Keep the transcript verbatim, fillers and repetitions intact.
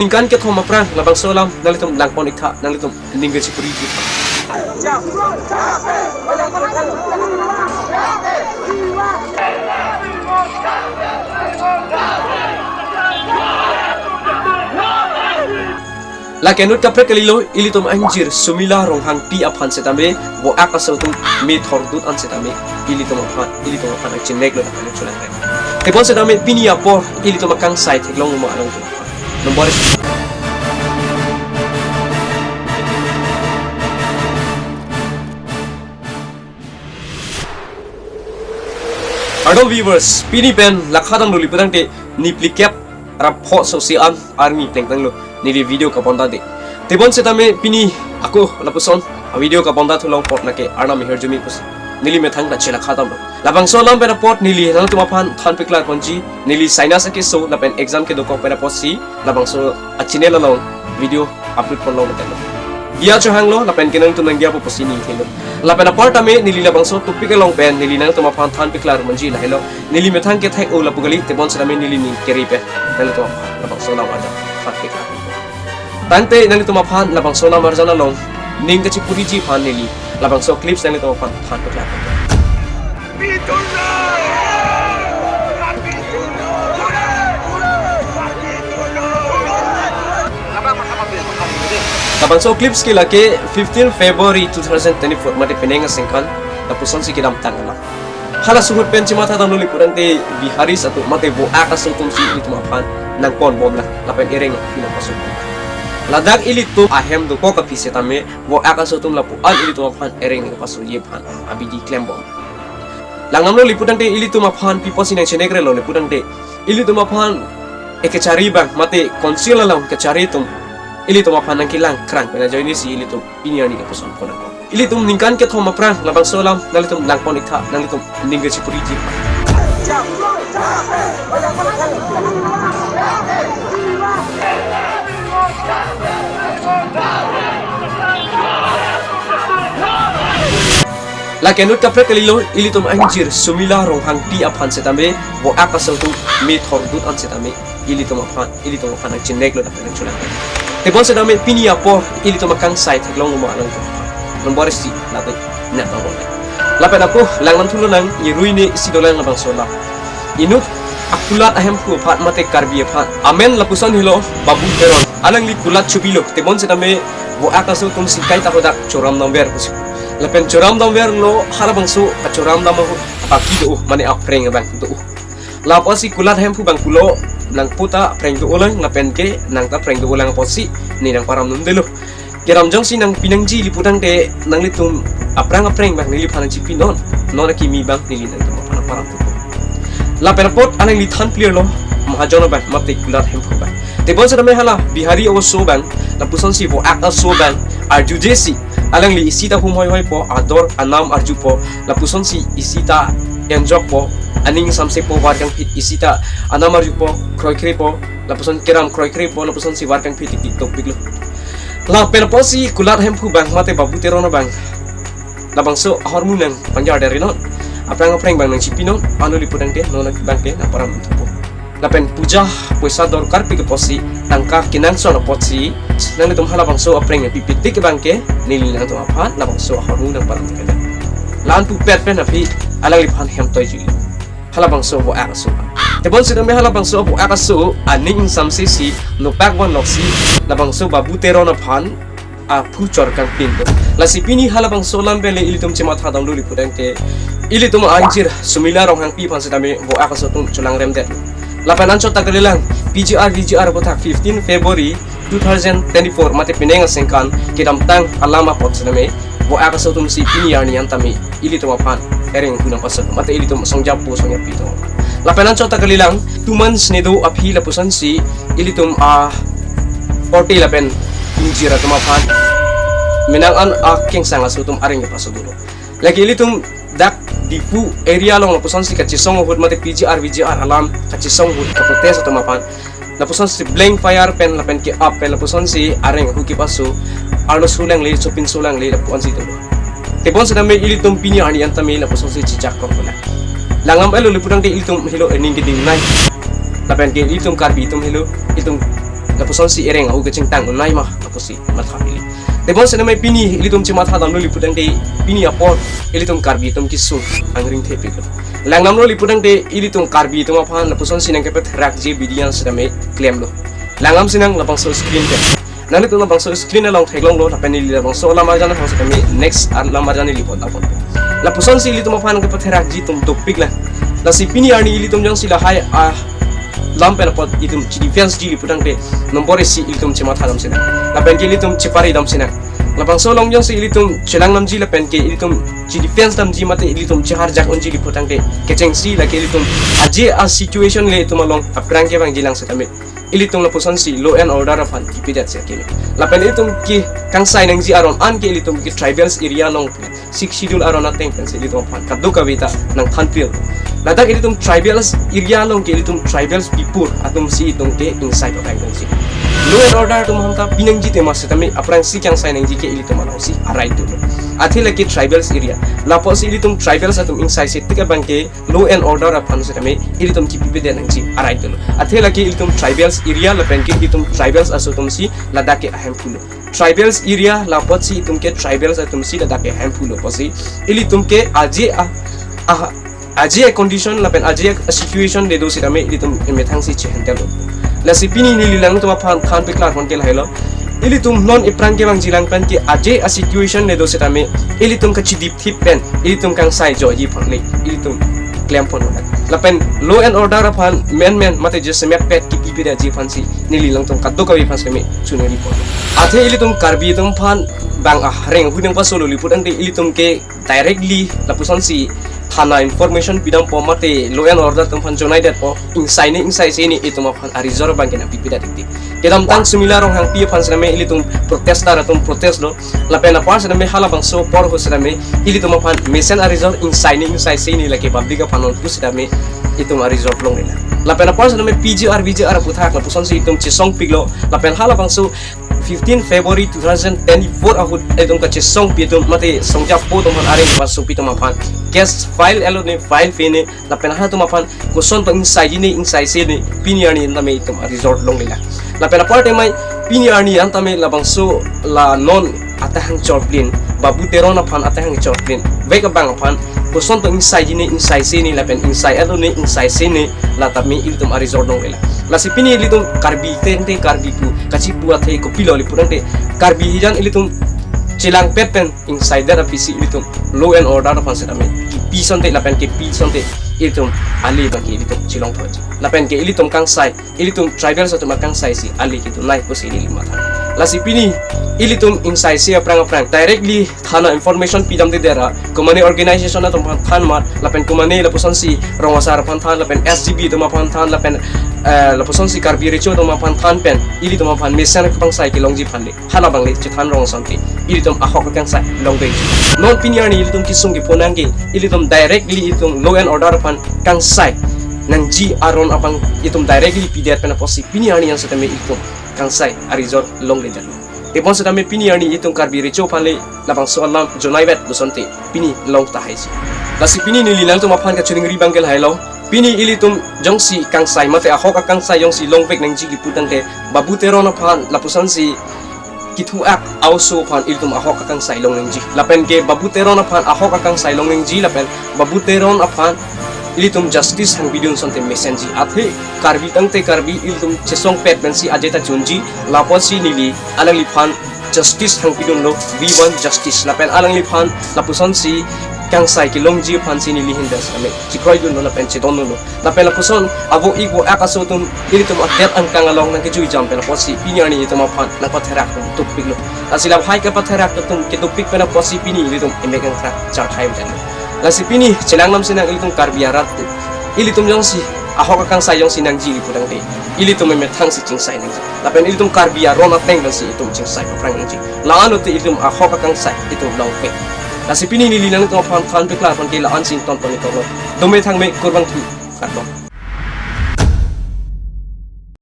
Ningkan kethom aphrang labangso alam nanglitum langpon iktha, nanglitum ning kachipuri ji. Lake inut kaprek kalilo, ilitum angjir Sumila Ronghangpi aphan setame, vo-ak aso atum methor dut an setame, ilitum aphan, ilitum aphan nangchineklo, nangchineklo. Tebon setame pini apor ilitum akangsai theklong ma alangtum aphan. Number Ardom viewers, pini pen lakha damlo, lapu tangte niphlikep ra pho aso si an arni plengtanglo neli video kabonta de. Tebon setame pini ako lapuson a-video kabonta thu long apot lake Arnam ahirjume pusi neli methang ta chelakha damlo. Labangso alam pen apot neli nangtum aphan than piklar ponji, neli sinus akeso lapen exam kedokok pen apotsi labangso a-channel along video upload ponlong betenlo. Diya chohanglo lapen ke nangtum nangdiyapo pusi neli thelo. Lapen apar tame neli labangso topic along pen neli nangtum aphan than piklar ponji lahelo. Neli methang kethek-o lapu kali, tebon setame neli ning kere pen nangtum aphan labangso alam arjan than piklar. Tangte nangtum aphan labangso alam arjan along ning kachipuri ji aphan neli labangso clips nangtum aphan than piklar. Labangso clips ke lake fifteen February two thousand twenty-four mate penang aningkan lapusonsi kedamtang alam. Halaso ahut pen chematha damlo, lapu tangte Biharis atum mate vo-ak aso atumsi ilitum aphan nangponbomlang lapen ereng aphi nangpasobom. Ladak ilitum ahem dokok aphi setame vo-ak aso atum lapu an ilitum aphan ereng nangpasoji aphan abidi klembom. Langdamlo, lapu tangte ilitum aphan pi apotsi nangchinekrelo, lapu tangte ilitum aphan ekachari abang mate council along kachari atum ilitum aphan nangkelang krang pen ajoinesi ilitum pini arni lapuson pon ako. Ilitum ningkan kethom aphrang labangso alam nanglitum langpon iktha, nanglitum ning kachipuri ji. Lake inut kaprek kalilo, ilitum angjir Sumila Ronghangpi aphan setame, vo-ak aso atum methor dut an setame ilitum aphan, ilitum aphan nangchineklo lapen nangcholanglo. Tebon setame pini apor ilitum akangsai theklong ma alangtum aphan. Number isi, lapen nang number. Lapen ako langlang thulonang, irui ne isi dolang labangso alam. Inut akulat ahemphu aphan mate Karbi aphan amen lapuson helo Babu Teron. Alangli kulat chobilo, tebon setame vo-ak aso atumsi kaita hadak choram damver pusi. Lapen choram damverlo, halabangso achoram dam ahut baki do, mane apreng abang do. Lapusi kulat ahemphu abang pulo, nangpo ta apreng do-olang, lapen ke nang ta apreng do-olang apotsi ne nangparam nundelo. Keram jongsi nangpi nangji lapu tangte nanglitum aphrang apreng abang neliphan nangchipi non, non akimi abang neli nangtum aphan param thupo. Lapen apot alangli than clear lo, mahajon abang mate kulat ahemphu abang. Tebon setame hala Bihari aso abang, lapusonsi vo-ak aso abang arjujesi, alangli isi ta humhoi hoipo, ador anam arjupo, lapusonsi isi ta enjokpo, aning samsepo, var kangphit, isi ta anam arjupo, kroikrepo, lapuson keram kroikrepo, lapusonsi var kangphit tik tik tokpiklo. Lapen apotsi kulat ahemphu abang mate Babu Teron abang labangso ahormu nangpangjar deri non, aphrang apreng abang nangchipi non, ano lapu tangte non abang ke nangparam thupo. Lapen puja poisa dorkarpik apotsi, tangka kenangsot apotsi, nanglitum halabangso apreng nangpipi tik abang ke neli nangtum aphan labangso ahormu nangparam thupo. La-an pupet pen aphi alangliphan hem toijuilo. Halabangso vo-ak aso. Tebon setame halabangso vo-ak aso aning ingsamsesi nopak vanloksi labangso Babu Teron aphan aphu chor kangpin do. Lasi pini halabangso alam pen le ilitum chematha damlo lapu tangte ilitum angjir Sumila Ronghangpi aphan setame vo-ak aso atum cholangremdet. Lapen anchot ta kalilang, P G R V G R aputhak fifteen February two thousand twenty-four mate penang aningkan kedamtang alam apot setame vo-ak aso atumsi pini arni an tame ilitum aphan ereng hu nangpaso mate ilitum songjapo songjapi atum. Lapen anchot ta kalilang, two months ne do aphi lapusonsi ilitum akorte lapen ingjir atum aphan menang an akengsang aso atum areng kepaso dolo. Lake ilitum dak Diphu area along lapusonsi kachesong ahut mate P G R V G R alam kachesong ahut kaprotest atum aphan lapusonsi blank fire pen lapen ke-ap pen lapusonsi areng ahu kepaso, arloso langle, chopinso langle, lapu ansi do. Tebon setame ilitum pini arni an tame lapusonsi chechak rong pula. Langdam-etlo lapu tangte ilitum helo ening keding nai. Lapen ke ilitum Karbi atum helo, ilitum lapusonsi ereng ahu kachingtang un-e ma, lapusi matha pilo. Tebon setame pini ilitum chematha damlo pulotangte, pini apor ilitum Karbi atum kesung angring thepiklo. Langdamlo pulotangte ilitum Karbi atum aphan lapusonsi nangkepatherakji abidi an setame klemlo. Langdam sinang labangso screen pen. Nanglitum labangso screen along theklonglo, lapen neli labangso alam arjan aphan setame next alam arjan neli pon apon. Lapusonsi ilitum aphan kepatherakji atum dopiklang. Lasi pini arni ilitum jongsi lahai alam pen apot itum chedefense ji pulotangte, nombor isi ilitum chematha dam sinang. Lapen ke ilitum chepari dam sinang. Labangso along jongsi ilitum chelang damji lapen ke ilitum chedefense damji mate ilitum cheharjak unji pulotangte, kechengsi lake ilitum aje a-situation le itum along aphrang kevangjilang setame, ilitum lapusonsi law and order aphan kipidet si akimi. Lapen ilitum kekangsai nangji aron an ke ilitum ke tribals area along, Sixth Schedule aron ateng pensi ilitum aphan kadokave ta nangthanpil. Ladak ilitum tribals area along ke ilitum tribals people atumsi itum ke ingsai pakai nangji. Law and order atum aphan ta pinangji tema setame aphrangsi kangsai nangji ke ilitum alongsi a-right dolo. Athe lake tribals area. Lapusi ilitum tribals atum ingsaise tik abang ke law and order aphan setame ilitum kipipedet nangji a-right dolo. Athe lake ilitum tribals area lapen ke ilitum tribals aso atumsi ladak ke ahemphu lo. Tribals area lapotsi itum ke tribals atumsi ladak ke ahemphu lo pusi ilitum ke aje a, a, aje a-condition lapen aje a-situation le do setame ilitum emethangsi chehandle lo. Lasi pini neli langdam atum aphan thanpiklar pon ke lahailo. Ilitum non aphrang kevangjilang pen ke aje a-situation le do setame ilitum kachedipthip pen ilitum kangsai joji aphan le ilitum klemponlo. Lapen law and order aphan menmen mate jasemet pet kipipeji aphansi neli langdam kadokave aphan setame chuneri pon. Athe ilitum Karbi atum aphan bang areng ahu nangpasolo pulotangte ilitum ke directly lapusonsi thana information pidampo mate law and order atum aphan jonaidetpo, ingsaine ingsaisene itum aphan a-result abang ke nangpipedet ikti. Kedamtang Sumila Ronghangpi aphan setame ilitum protester atum protest lo. Lapen apar setame halabangso apor ahut setame ilitum aphan mesen a-result ingsaine ingsaisene lake public aphan nonpu setame itum a-result longlelang. Lapen apar setame P G R, V G R aphuthak lapusonsi itum chesongpiklo. Lapen halabangso fifteen February two thousand twenty-four ahut itum kachesongpi atum mate songjapo atum aphan areng pasopi atum aphan case file elo ne file pene lapen halatum aphan koson to ingsaijine ingsaisene pini arni tame itum a-result longlelang. Lapen apar temai pini arni an tame labangso la non atahang chorplin, Babu Teron aphan atahang chorplin vek abang aphan koson to ingsaijine ingsaisene lapen ingsai elo ne ingsaisene la tame ilitum a-result longlelang. Lasi pini ilitum Karbi tengte Karbi pu kachipu athe kopilo pulotangte Karbi hijan ilitum chelangpet pen ingsaidet apisi ilitum law and order aphan setame kipi asonte lapen kipi asonte ilitum ale abang ke ilitum chelongthorji. Lapen ke ilitum kangsai, ilitum tribals atum akangsaisi ale kedo nai pusi ili matha. Lasi pini ilitum ingsaisi aphrang aphrang directly thana information pidamde dera, komane organization atum aphan than mat, lapen komane lapusonsi rong asar aphan than, lapen S G B atum aphan than, lapen, eh, lapusonsi Karbi Recho atum aphan than pen ilitum aphan mesen kangsai kelongji aphan le hala abang le chethan rong asonte ilitum ahok akangsai longbe. Non pini arni ilitum kesung keponang ke ilitum directly ilitum law and order aphan kangsai nangji aron abang ilitum directly pidet pen apotsi pini arni an setame ilitum kangsai a-result longledet. Tebon setame pini arni ilitum Karbi Recho aphan le labangso alam jonaivet pu asonte pini long tahaisi. Lasi pini neli nangtum aphan kachiningri abang ke lahailo. Pini ilitum jongsi kangsai mate ahok akangsai jongsi longvek nangji pulotangte Babu Teron aphan lapusonsi kithu ak a-oso aphan ilitum ahok akangsai long nangji. Lapen ke Babu Teron aphan ahok akangsai long nangji lapen Babu Teron aphan ilitum justice hangpidun asonte mesenji. Athe Karbi tangte Karbi ilitum chesongpet pensi ajeta chunji, lapotsi neli alangliphan justice hangpidunlo, we want justice. Lapen alangliphan lapusonsi kangsai kelongji aphansi neli ahin pen setame chekroidunlo lapen chedondunlo. Lapen lapuson avo ik vo ak aso atum ilitum adet angkang along nangkejui jam pen apotsi pini arni itum aphan nangpatherak atum dopiklo. Lasi lahai kapatherak atum kedopik pen apotsi pini ilitum emek angkrak charkhai pen. Lasi pini chenang nam sinang ilitum Karbi arat atum. Ilitum jongsi ahok akangsai jongsi nangji pulotangte ilitum emethangsi chingsai nangji. Lapen ilitum Karbi aron ateng pensi itum chingsai paphrang nangji. La-an lote ilitum ahok akangsai itum longvek. Lasi pini neli nangtum aphan thanpiklar pon ke la-ansi ingtonpon ikoklo. Dome thangme kurvangthu. Kardom.